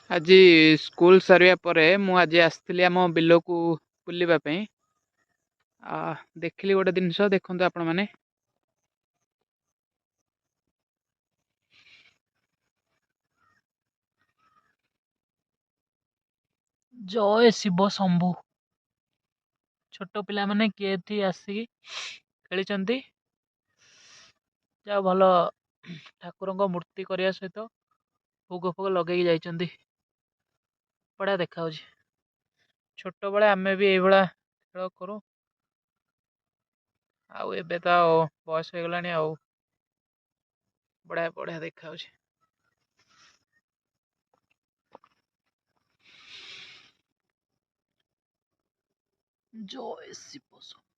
ଆଜି ସ୍କୁଲ ସରିବା ପରେ ମୁଁ ଆଜି ଆସିଥିଲି ଆମ ବିଲକୁ ବୁଲିବା ପାଇଁ। ଦେଖିଲି ଗୋଟେ ଜିନିଷ, ଦେଖନ୍ତୁ ଆପଣମାନେ। ଜୟ ଶିବ ଶମ୍ଭୁ। ଛୋଟ ପିଲାମାନେ କିଏ ଏଠି ଆସିକି ଖେଳିଛନ୍ତି। ଯାହା ଭଲ ଠାକୁରଙ୍କ ମୂର୍ତ୍ତି କରିବା ସହିତ ଭୋଗ ଫୋଗ ଲଗେଇକି ଯାଇଛନ୍ତି। ବଢ଼ିଆ ଦେଖାଯାଉଛି। ଛୋଟବେଳେ ଆମେ ବି ଏଇଭଳିଆ ଖେଳ କରୁ। ଆଉ ଏବେ ତ ଆଉ ବୟସ ହେଇଗଲାଣି। ଆଉ ବଢ଼ିଆ ବଢ଼ିଆ ଦେଖାଯାଉଛି। ଜୟ ଶିବ ଶମ୍ଭୁ।